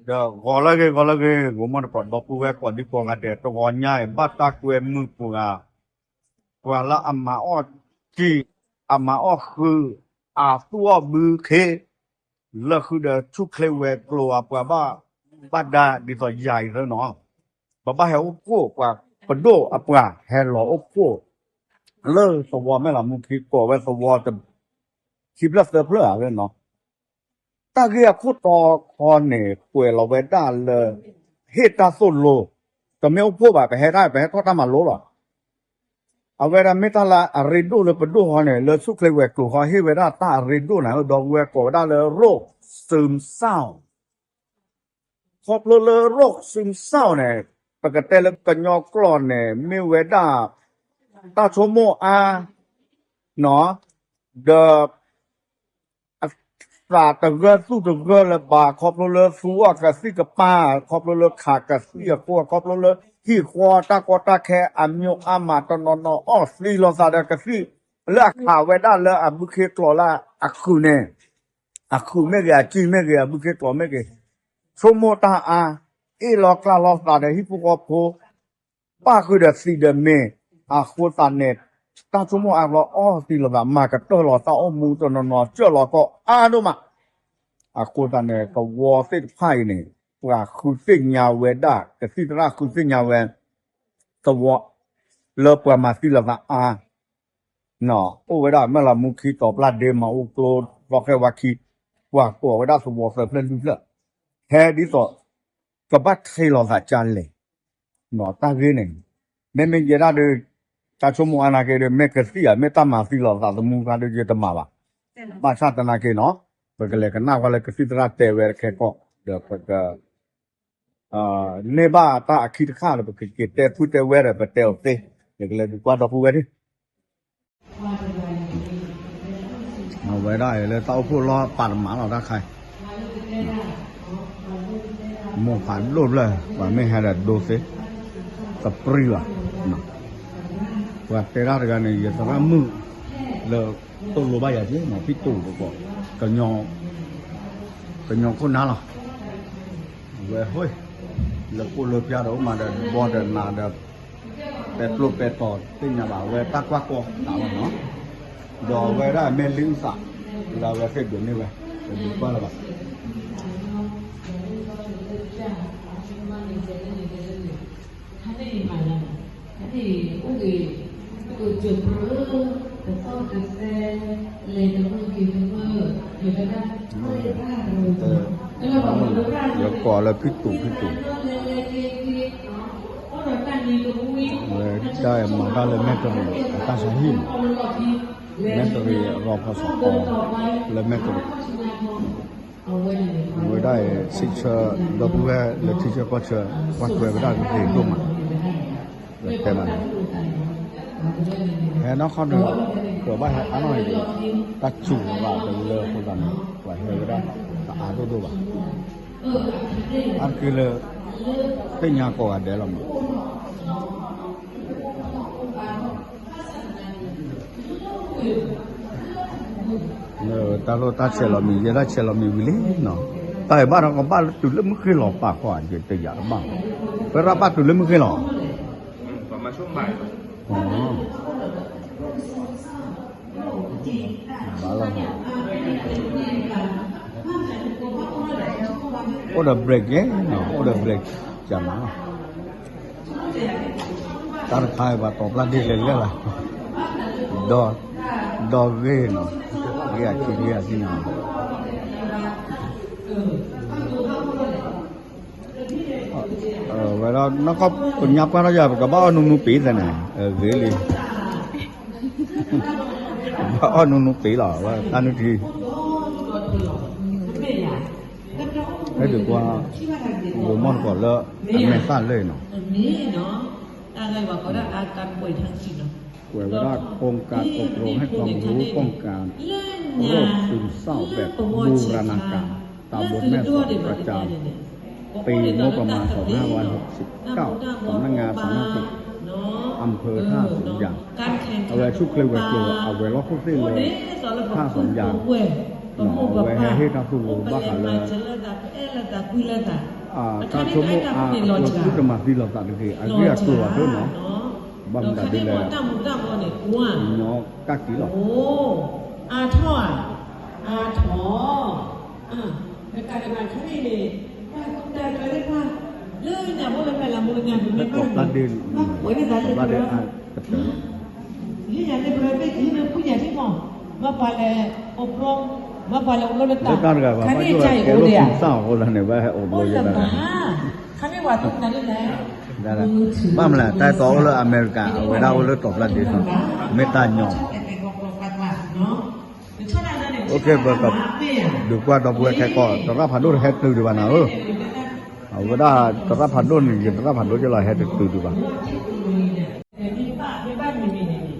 ဒီးဂီၤလၢအဂ့ၤ ဂီၤလၢအဂ့ၤ ဂီၤမီၢ်တကိး ဒီပုၢ်ဝဲၢ်ကိးဒံကိးဂၤဒဲး တဂီၤညါအံၤ ဘၣ်တၢ်ကွဲမုာ်ပှၤဂၤ ပှၤလၢအမၤအီၣ်ကံၣ် အမၤအီၣ်ဃုာ် အသူၣ်အီၣ်ဘုခ့ လၢဃုာ်ဒီးဆူၣ်ချ့ဝဲၤကျိၤအပှၤဘၣ် ဘၣ်ဒါဒ်သိးယၤအံၤသနီၤ ပဘၣ်ဟဲအိၣ်ဖှိၣ်ပှၤ ပဒိၣ်အပှၤဟဲလီၤအိၣ်ဖှိၣ် လၢသဝီမဲၢ်လးမူခံကိးဝဲသဝီ ခံဖျၢၣ်သၢဖျၢၣ်ဧါနီၤ တၢ်ဂ့ၢ်အခိၣ်တီခီန့ၣ် ကွဲးလီၤဝဲဒၣ်လၢ ဟ့ၣ်တၢ်သိၣ်လိ တမ့ၢ်အိၣ်ဖှိၣ်ဘၣ် ပဟဲတၢ် ပဟဲထီၣ်တၢ်မၤလိလီၤ အဝဲဒၣ်မ့ၢ်တၢ်လၢအရ့ဒိၣ်လၢပဒိၣ်ဃီန့ၣ် လၢဆူၣ်ချ့ဝဲၤကျိၤဃီ ဟ့ၣ်ဝဲဒၣ်တၢ်အရ့ဒိၣ်န့ၣ် ဒီပုၢ်ဝဲၢ်ကိးဝဲဒၣ်လၢ ရိၣ်စုစၢ် ခီဖျိလၢရိၣ်စုစၢ်န့ၣ် ပကတဲလၢကညီကျိာ်န့ၣ် မ့ၢ်ဝဲဒၣ် တၢ်ဆိကမိၣ်အါ ဒီး အသးတဂၢၢ်သူၣ်တဂၢၢ်လၢၤဘၣ် ခီဖျိလၢသူအီၤကသံၣ်ကပၤ ခီဖျိလၢခးကသံၣ်အဃိ ခီဖျိလၢဟံၣ်ဃီတၢ်ကီတၢ်ခဲအမျိုးအါမး တနီၤနီၤအီၣ်သံလိာ်သးဒီးကသံၣ် လၢအခးဝဲဒၣ်လၢအဘုခ့ကျိာ်လၢအဃုာ်န့ၣ် အဃုာ်မ့ၢ်ဂ့ၤ အကံၢ်မ့ၢ်ဂ့ၤ အဘုခ့ကျိာ်မ့ၢ်ဂ့ၤ ဆိကမိၣ်တၢ်အါ အ့ၣ်လီၤကျါလီၤသးဒီးဟံၣ်ဖိဃီဖိ ပၣ်ဃုာ်ဒီးသံးဒီးမ့ၢ် အဃိသတးန့ၣ် တၢ်ဆိကမိၣ်အါဘျီအီၣ်သံလိာ်သး မၤကတၢၢ်လီၤသးအိၣ်မူတနီၤနီၤ ကၢၢ်လီၤကီၢ်အါဒိၣ်မး အဃိသတးန့ၣ် သဝီသ့ၣ်တဖၣ်အံၤန့ၣ် ပှၤဃုသ့ၣ်ညါဝဲဒၣ် ကသံၣ်သရၣ်ဃုသ့ၣ်ညါဝဲ သဝီ လၢပှၤမၤသံလိာ်သးအါ အိၣ်ဝဲဒၣ် မဲၢ်လးမူခံတီၤပျၢ်ဒ့ မၤအူကျိ သီဃဲဝါခံ ပှၤကိးဝဲဒၣ်သဝီသၢဖျၢၣ်လွံၢ်ဖျၢၣ် ဟဲဒ်သိး ကဘၣ်ထံၣ်လိာ်သးကလဲၣ် တၢ်ဂ့ၢ်န့ၣ် မ့မ့ၢ်ယဲဒၣ်ဒီး တၢ်ဆိကမိၣ်အါနာ်က့ဒီး မ့ၢ်ကသံၣ်ဧါ မ့ၢ်တၢ်မၤသံလိာ်သးသမူသးဒီးယတမၤဘၣ် ဘၣ်ဆၣ်သနာ်က့နီၤ ပကလဲၤကနၣ်ကွၢ်လၢကသံၣ်သရၣ်တဲဝဲတခါခီ ဒီး ပက န့ၢ်ဘၣ်တၢ်အခံတခါဒီး ပကက့ၤတဲသူၣ်တဲဝဲဒီး ပတဲအီၤသ့ ယကလဲၤဒုးကွၢ်ဒီပုၢ်ဝဲၢ်ဒၣ် အဝဲဒၣ်အံၤလၢတၢ်အိၣ်ဖှိၣ်လီၤပာ်တမးလီၤတၢ်ခါအံၤ မိၢ်ဖးဒိၣ်ဖျၢၣ် ပှၤမ့ၢ်ဟဲဒီးဒိသ့ သပြံလီၤ ပှၤတဲတၢ်တဂၤန့ၣ် ယသရၣ်မုၣ် လၢသိၣ်လိဘၣ်ယၤက့ၤ ဖံတိၣ်တကိး ကညီခိၣ်နၢ်လီၤ အဝဲ လၢကိၣ်လၢဖၠါဒီးအိၣ်မးဒီး ဘီဒီးနၤဒီး ပဲကျိပဲတီၤသ့ၣ်ညါဘၣ် အဝဲတၢ်ကွၢ်ကီသးလီၤနီၤ ဒီးအဝဲဒၣ်မ့ၢ်လံအုၣ်သး လၢအဝဲသ့ၣ်ဒိးန့ၢ်ဝဲ တဒုးကွၢ်လၢၤဘၣ် ယကိးလၢဖံတူးဖံတူး ဝဲဒၣ်မၤတၢ်လၢမဲၣ်တရံး အတၢ်ဆါဟံၣ်မး မဲၣ်တရံးအရီဖီစီၤကီး လၢမဲၣ်တရံး ဝဲဒၣ်အံၤ ထံဆၢ ဒီပုၢ်ဝဲၢ်လၢထံဆၢကီၢ်ဆၢ ကွၢ်ထွဲဝဲဒၣ်ဂ့ၤဒိၣ်မး ဝဲတဲဘၣ်န့ၣ် ဟဲနီၢ်ခီဒီး ပဘၣ်ဟဲအါနီၢ်အံၤ တၢ်စူၤဘၣ်တလၢအဃိသတးန့ၣ် ပှၤဟဲဝဲဒၣ်တအါဒိၣ်ဒိၣ်ဘၣ် အါတက့ၢ်လၢ သ့ၣ်ညါကိးဂၤဒဲးလီၤမး တၢ်လိၣ်တၢ်ဆဲးလီၤမံၤ ယဲဒၣ်ဆဲးလီၤမံၤဝံၤလံနီၤ တၢ်အံၤဘၣ်ဒီးကဘၣ်လၢတုၤလၢမုၢ်ဃ့ၢ်လီၤပာ်ခီၣ် ယတယာ်တဘၣ် ပရၣ်ဘၣ်တုၤလၢမုၢ်ဃ့ၢ်လီၤ ဘၣ်လီၤ အိၣ်ဒီး break ယဲနီၤ အိၣ်ဒီး break ကမၤလီၤ တၢ်တခါအံၤပှၤတီၤပျၢ်ဒ့လဲၤလဲၣ်လီၤ ဒီ ဒီဂ့ၤနီၤ ဂ့ၤအခံဂ့ၤအခံနီၤ ဝဲဒီးနီၢ်ကီၢ်ပညါပှၢ်ထီၣ်ယၤ ပကဘၣ်အီၣ်နူနူပ့ၤသဲန့ၣ် ဂ့ၤလံ ဘၣ်အီၣ်နူနူပ့ၤလီၤ ဝဲတၢ်နုၢ်ထံ ဟဲဒုးကွၢ် ဂိၤမီၢ်တကိးလၢ အမဲာ်သၣ်လၢအံၤနီၤ ကွဲးဝဲဒၣ် โครงการอบรมให้ความรู้ป้องกันโรคบูรณาการ ตำบลแม่สอดประจำ ปีงบประมาณ สองพันห้าร้อยหกสิบเก้า สำนักงานสาธารณสุข อำเภอท่าสองยาง အဝဲဆူၣ်ချ့ဝဲၤကျိၤ အဝဲၤလီၢ်ခိၣ်သ့ၣ်လၢ ထၣ်စီၤယၤ အဝဲဟဲဟ့ၣ်တၢ်သူၣ်လီၤဘၣ်ဃးလၢ ပ တၢ်ဆိကမိၣ်အါအဃိ သုတမၤသံလီၤသးတဂ့ၤ, အဂ့ၢ်အကျိၤဘၣ်သ့ၣ်နီၤ, ဘၣ်မနုၤဒ်လဲၣ်, ညီကၣ်က့ၤလီၤ. အါထီၣ်ဧါ, အါထီၣ်, တကးဒံးဘၣ်ခဲအံၤန့ၣ်, ပှၤကူတၢ်ကျၢၤသ့ၣ်တဖၣ်, လၢညၣ်ဘိလၢမဲာ်လၤမူညါ ပမ့ၢ်ဘၣ်န့ၣ်, ဘၣ်ပှၤန့ၣ်သးလၢ လၢညါန့ၣ် ပရၢဘ့ၣ်ကဟံးန့ၢ်ဖုညၣ်ထံမီၢ်, မ့ၢ်ပှၤလဲၤအိၣ်ဘျီ, မ့ၢ်ပှၤလဲၤအိၣ်ဘျီလၢတၢ်, ခါန့ၣ်အံၤအိၣ်ဒံးဧါ, အိၣ်လၢဘၣ်, ခါန့ၣ်ပှၤသူၣ်နၤလၢလဲၣ်, ဘၣ်မနုၤလဲၣ် တၢ်အဲၣ်တီအိၣ်လၢအမဲရကၤ အဝဲဒၣ်အိၣ်လၢတီၤဖျါဒ့, မ့ၢ်တၢ်ညီ အိၣ်ကဲ ပကဒုးကွၢ်ဒီပုၢ်ဝဲၢ်ခဲကီၢ် သရၣ်ဖးဒိၣ်တဟဲတုၤဒံးဘၣ်နၤဧၢ, အဝဲဒၣ်သရၣ်ဖးဒိၣ်န့ၣ် ယသရၣ်ဖးဒိၣ်ကလီၤဟဲတတုၤဒံးဘၣ်. မ့ၢ်ဘၣ်မ့ၢ်န့ၣ်န့ၣ်,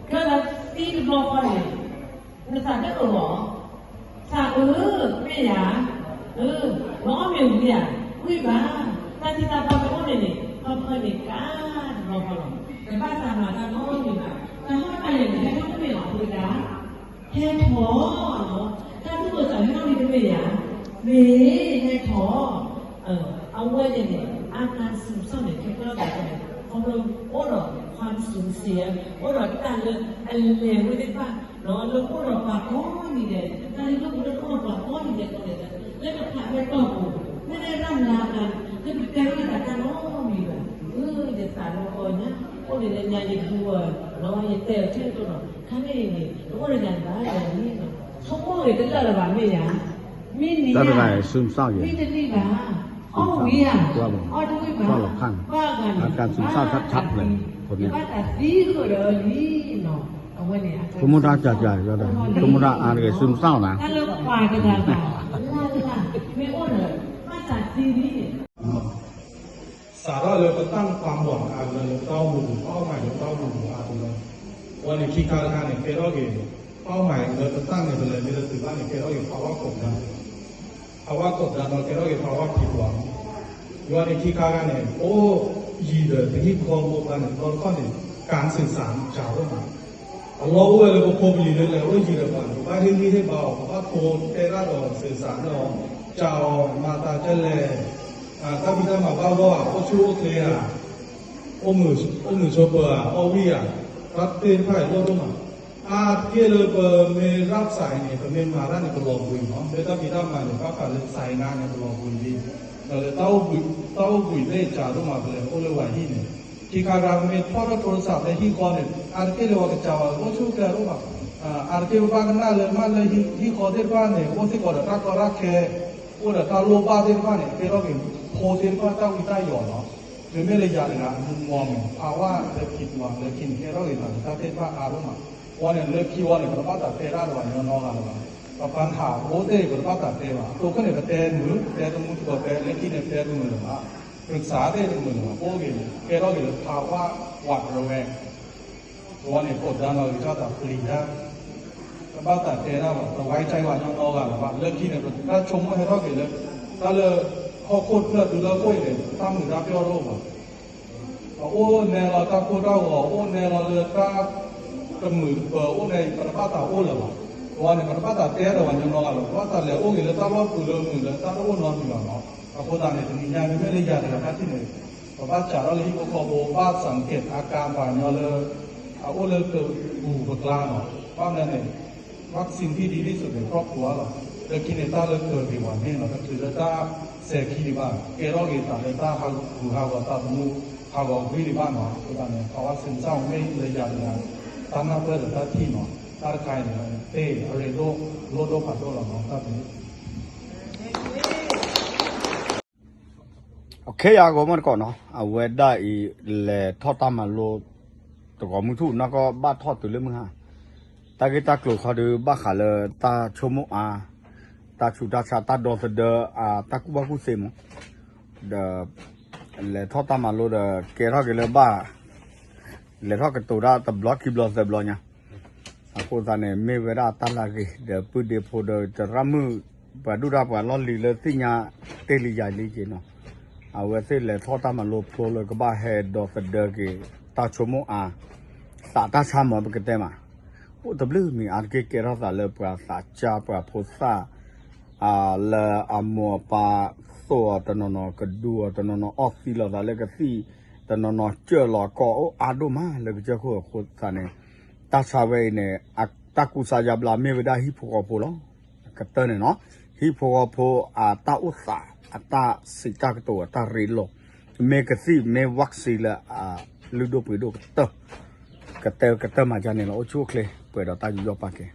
ကဲလၢသံတဘျီဃီန့ၣ်, နသးတအိၣ်လီၤ, သးအၢ, မ့ၢ်ယၤ, အၢ, နအီၣ်မ့ၢ်ဝံၤဧါ, ဝံၤဘၣ်, တၢ်သံတၢ်ပှၢ်တအိၣ်န့ၣ်န့ၣ် ပှၤဖၢန့ၣ်ကါတဘျီဃီလီၤ, တဘၣ်သးမၤတၢ်နီတမံၤဘၣ်, တၢ်ဟီၣ်တၢ်ယၢၤန့ၣ် ဟဲထီၣ်တမ့ၢ်လီၤ ဖိတဂၤ ဟဲထီၣ်လီၤ, တၢ်သူၣ်အိၣ်သးဟဲထီၣ်လံတမ့ၢ်ဧါ, မ့ၢ်ဟဲထီၣ်, အဝဲန့ၣ်န့ၣ် အါကါစူၤစီၣ်န့ၣ် ခဲကီၢ်ဘၣ်န့ၣ် ခီဖျိအိၣ်ဒီး ความสูญเสีย, အိၣ်ဒီးတၢ်လၢအလဲၤဝဲသ့ၣ်တဖၣ်, လၢအိၣ်ဒီးပှၤကိးနံၤဒဲး, တၢ်လၢအိၣ်ဒီးပှၤကိးနံၤဒဲး လၢတဖးဝဲတီၢ်ပူၤ, မ့ၢ်လၢရၢ်လၢ်ကါ, လၢပတဲဝဲတၢ်တၢ်နီတမံၤဘၣ်, အၢ ယသးလီၤကီညါ, အိၣ်န့ၣ်လၢညါယဒူဝဲ, ယတဲအီၤထဲသိးနီၤ, ခါန့ၣ်န့ၣ် တအိၣ်ဒီးယၤဘၣ်ယၤန့ၣ်, ဆိကမိၣ်ဂ့ၤတလၢာ်လၢၤဘၣ်မ့ၢ်ယၤ, မ့ၢ်နံၤဧါ, မ့ၢ်တနံၤဘၣ်, အီၣ်ဝံၤဧါ, အီၣ်တဝံၤဘၣ်, ဘၣ်ဂၤန့ၣ်, ယဘၣ်တၢ်သံဃုာ်ဒီးလံနီၤ, အဝဲန့ၣ်, ဆိကမိၣ်တၢ်ကၢ်ကၢ်, ဆိကမိၣ်တၢ်အါတဂ့ၤ စူၤမုၢ်သၣ်နီၤ, တၢ်လၢပှၤတဂၤဘၣ်, လၢ်လၢ်, မ့ၢ်အိၣ်ဒီး, ဘၣ်သးသံလံန့ၣ် စးထီၣ်လၢပတၢ်နခွါမီၢ်အါတလၢ လၢပတၢ်အိၣ်မူပူၤ ပၢ်အိၣ်မးလၢပတၢ်အိၣ်မူပူၤအါတလၢ, အဝဲန့ၣ်ခံခါတခါန့ၣ် ကဲထီၣ်က့ၤ, ပၢ်အိၣ်မးလၢပတၢ်န့ၣ် ပလဲၤမ့ၢ်တတုၤဘၣ်န့ၣ် ကဲထီၣ်က့ၤဖးဝါခိးဒၣ်, ဖးဝါခိးဒၣ်ဒီး ကဲထီၣ်က့ၤဖးဝါဖံးပှၤ, ယွၤန့ၣ်ခံခါတခါန့ၣ် အိၣ်ယံၤဒီးပဟံၣ်ဖိဃီဖိတဖၣ်န့ၣ် တဘျီတခီၣ်န့ၣ် ကးစ့ၢ်စးစှၤဒိၣ်မး အလီၢ်အိၣ်ဝဲလၢပဖိပလံၤလၢလဲၤအိၣ်ယံၤဒီးပှၤန့ၣ် ပဘၣ်ဟ့ၣ်ဂံၢ်ဟ့ၣ်ဘါအီၤ, ပဘၣ်ထိတဲတၢ်ဒီးစ့ၢ်စးန့ၢ်အီၤ, ကးအီၤ မၤသးဒ်လဲၣ်, တၢ်ဖံးတၢ်မၤဘၣ်ဂီၢ်ဧါ, အိၣ်ဆူၣ်အိၣ်ချ့ဧါ, အိၣ်မုာ်ဆိးပၢၤဧါ, အီၣ်ဝံၣ်ဧါ, တၢ်သ့ၣ်တဖၣ်အံၤလီၢ်ဒိၣ်မး, အါတက့ၢ်လၢပမ့ၢ်ရၣ်စးအံၤန့ၣ် ပမ့ၢ်မၤတၢ်န့ၣ် ပလီၤဘှံးမး, မ့ၢ်တၢ်ဖံးတၢ်မၤန့ၣ် ဘၣ်ဃးလၢစးအံၤနၤန့ၣ် ပလီၤဘှံးလံ, ဒီးလၢတၢ်အိၣ်ဘှံး, တၢ်အိၣ်ဘှံးသ့ၣ်စးဒိၣ်မး ပလဲၤအိၣ်လၢဝၤဟံၣ်န့ၣ် ခံခါတခါ ပမ့ၢ်ထီၣ်ထီၣ်ထိရစးလၢဟံၣ်ဃီန့ၣ် အါတက့ၢ်လၢပှၤကစးဝဲ အိၣ်ဆူၣ်အိၣ်ချ့ဒိၣ်မး, အါတက့ၢ်ပဘၣ်ကနၣ်လၢမ့ၢ်လၢဟံၣ်ဃီသ့ၣ်တဖၣ်န့ၣ် အိၣ်စ့ၢ်ကီးဒီးတၢ်ကီတၢ်ခဲ, အိၣ်ဒီးတၢ်လိၣ်ဘၣ်သ့ၣ်တဖၣ်န့ၣ် ကဲထီၣ်က့ၤဖိသ့ၣ်တဖၣ်တၢ်ဝံတၢ်ယိာ်လီၤ, မ့မ့ၢ်လၢယၤတဂၤ မုၢ်မီၢ်န့ၣ် ဖးဝါလၢခံပှၤလၢခံန့ၣ် ကဲထီၣ်က့ၤသးလၢတၢ်သ့ၣ်တဖၣ်အါဒိၣ်မး, ဝဲန့ၣ်လၢခံဝဲန့ၣ် ပတဘၣ်သးတဲတၢ်ဒီးပှၤညီနီတဂၤလၢၤဘၣ်, ပပှၤဟးအိၣ်သ့ၣ် ပတဘၣ်သးတဲဘၣ်, အတိၢ်ခီၣ်န့ၣ် ပတဲမုာ် ပတဲတမူတကိးတဲ လၢခံန့ၣ် ပတဲတမုာ်လၢၤဘၣ်, ပစးသ့ၣ်တမုာ်လၢၤဘၣ်, ပအိၣ်ဂ့ၤန့ၣ် ကဲထီၣ်က့ၤလၢဖးဝါဝးရဝဲ ဝဲန့ၣ် ကိးဒၣ်နီၢ်ဂံၢ်စၢ်သးပျံၤတၢ်, တဘၣ်သးတဲတၢ်ဘၣ်, တဝဲကဲဝဲညီနီတဂၤလၢၤဘၣ်, လၢခံန့ၣ် ပတၢ်ဆိကမိၣ်ဟဲထီၣ်က့ၤလၢ တၢ်လၢ ဟီၣ်ခိၣ်တဖျၢၣ်တုၤလၢခိၣ်အံၤန့ၣ် တၢ်မုာ်တၢ်ပျီၢ်တအိၣ်ဘၣ်, ပအိၣ်နဲလီၤတၢ်ကိၢ်တၢ်ဂီၤ အိၣ်နဲလီၤလၢတၢ်တမုာ်တပၢၤအိၣ်န့ၣ် ပတဘၣ်သးအိၣ်လၢၤဘၣ်, ဝဲန့ၣ် ပတဘၣ်သးတဲဒီးပှၤညီနီတဂၤလၢၤ, ပဘၣ်သးလဲၤအိၣ်ဂ့ၤလၢတၢ်လီၢ်ပူၤလၢမုာ်လၢတၢ်တအိၣ်နီတမံၤဘၣ်နီၤ, အဃိသတးန့ၣ် တနံၤညါမ့မ့ၢ်လၢယၤတဂၤတၢ်ထံၣ်န့ၣ် ပဘၣ်စးထီၣ်လၢဟံၣ်ဖိဃီဖိ ဘၣ်သးကဲးအကါပှၤညီလၢ အအိၣ်လၢပပူၤပကျါနီၤ, ဘၣ်မနုၤန့ၣ် วัคซีนที่ดีที่สุด န့ၣ် ครอบครัวလီၤ, လၢခံန့ၣ်တၢ်လၢကၢၤက့ၤပှၤန့ၣ်နီၤ တချုးလၢတၢ်စဲၤခံဒံးဘၣ်, ကဲထီၣ်က့ၤသးလၢတၢ်ဟးဂူာ်ဟးဂီၤသးသမူ ဟးဂီၤကွံဒံးဘၣ်နီၤ, အဃိသတးန့ၣ် ဖးဝါစ့ၤမုၢ်ဆၣ်မ့ၢ်လၢယၤတဂၤ တၢ်နၢ်ပၢၢ်ဒီးတၢ်ထံၣ်နီၤ, တၢ်တခါအံၤန့ၣ် သ့ၣ်အရ့ဒိၣ်လိၣ်ဒိၣ်ဖးဒိၣ်လီၤနီၤ, တၢ်ဘျုး OK ယၤဂီၤမုၢ်တကိးနီၤ, အဝဲဒၣ်အံၤ လဲၤထီၣ်တၢ်မၤလိ တဂီၤမုၢ်ထူၣ်နီၢ်ကီၢ်ဘၣ်ထီၣ်တုၤလၢမုၢ်ဟါ, တၢ်ဂ့ၢ်တၢ်ကျိၤခီဒုးဘၣ်ဃးလၢတၢ်ဆိကမိၣ်အါ, တၢ်ဆူးတၢ်ဆါ တၢ်ဒီသဒၢအါ တၢ်ကူၣ်ဘၣ်ကူၣ်သ့မး, ဒီး လဲၤထီၣ်တၢ်မၤလိဒီး ကဲထီၣ်က့ၤလၢဘၣ် လဲၤထီၣ်ကတိၤတၢ်တဘျီခံဘျီသၢဘျီညါ, အဃိသတးန့ၣ် မ့ၢ်ဝဲဒၣ်တၢ်လၢအဂ့ၤ ဒီးပုၢ်ဒ့ဖိဒီးသရၣ်မုၣ် ပှၤဒူၣ်တၢ်ပှၤလီၢ်လံၤလၢသ့ၣ်ညါတ့ၢ်လံယၤလံက့ၤနီၤ, အဝဲသ့ၣ်လဲၤထီၣ်တၢ်မၤလိဖျိလၢကဘၣ်ဟဲဒီသဒၢက့ၤ တၢ်ဆိကမိၣ်အါ, သးတၢ်ဆါမးပကတဲမး, အိၣ်တဘျုးမံၤအါတက့ၢ်ကဲထီၣ်သးလၢပှၤသးစၢ်ပှၤဖိသၣ် လၢအမိၢ်အပၢ်သိၣ်အီၤတနီၤနီၤ ကဒူအီၤတနီၤနီၤ အီၣ်သံလိာ်သးလၢကသံၣ် တနီၤနီၤ ကၢၢ်လီၤကီၢ်အိၣ်အါဒိၣ်မးလၢကစၢၢ်ခိၣ်အဃိသတးန့ၣ် တၢ်ဆါဝဲအံၤန့ၣ် တၢ်ကူစါယါဘျါမ့ၢ်ဝဲဒၣ်ဟံၣ်ဖိဃီဖိလီၤ. ကတၢၢ်န့ၣ်နီၤ ဟံၣ်ဖိဃီဖိအတၢ်အိၣ်သး အတၢ်စံးတၢ်ကတိၤ အတၢ်ရ့လိာ် မ့ၢ်ကသံၣ်မ့ၢ် vaccine လၢအလုၢ်ဒိၣ်ပှ့ၤဒိၣ်ကတၢၢ် ကတဲကတၢၢ်မၤဒ်န့ၣ်လီၤ. အိၣ်ဆူၣ်အိၣ်ချ့ ပှဲၤဒီးတၢ်ယူးယီၣ်ပာ်ကဲ